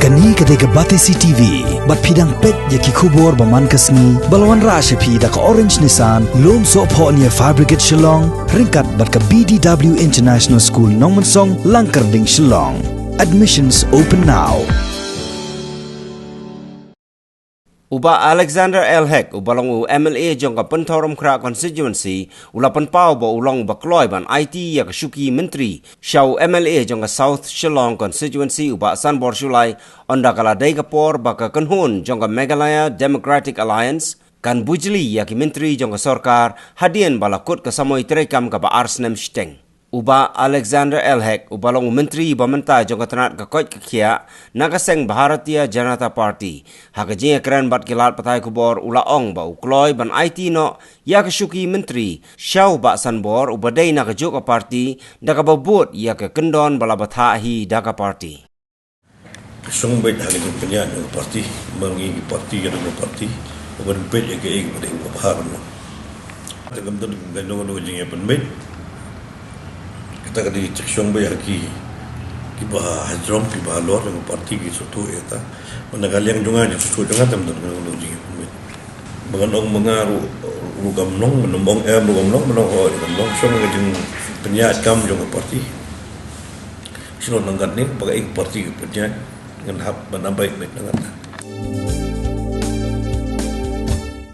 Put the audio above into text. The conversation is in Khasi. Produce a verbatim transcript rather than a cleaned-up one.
Kane ka dei ka Batesi T V, bad phi dang peit ïa ki khubor ba man ka sngi, ba la wanrah sha phi da ka Orange Nissan, Lumsohphoh near Fire Brigade Shillong, ryngkat bad ka B D W International School Nongmensong, Langkyrding, Shillong. Admissions open now. U Bah Alexander L Hek, uba long u M L A jong ka Pynthorumkhrah constituency, u la pynpaw ba u long ba kloi ban aiti ïa ka shuki myntri sha u M L A jong ka South Shillong constituency, u Bah Sanbor Shullai, ynda ka la dei ka por ba ka kynhun jong ka Meghalaya Democratic Alliance kan bujli ïa ki myntri jong ka sorkar, hadien ba la kut ka samoi treikam kaba ar snem shiteng. U Bah Alexander L Hek, uba long u myntri ba mynta jong ka tnat ka koit ka khiah na ka seng Bharatiya Janata Party, ha ka jingïakren bad ki lad pathai khubor, u la ong ba u kloi ban aiti noh ïa ka shuki myntri sha u Bah Sanbor, uba dei na kajuh ka party, da kaba bud ïa ka kyndon ba la bthah hi da ka party. Shong beit ha ka jingpynïaid jong ka party, ma ngi ki party, ka dei ka party, uba pynbeit ïa kaei kaba dei kaba bha. Te kam don ka nongno jingïapynbeit. Kata ka dei ka shong beit ha ki, kiba hajrong, kiba halor jong ka party, ki sngewthuh ïa kata. Bad na ka liang jong nga, jingsngewthuh jong nga, te kam don ka nongno jingïapynbeit. Ba ngan ong ba nga ruh, ruh kam long, ban ong em ruh kam long, ban ong hooid ruh kam long, shong ka jingpynïaid kam jong ka party. Shu nang katne, ba kaei ka party ka pynïaid, ngan hap ban ïaid beit nang katne.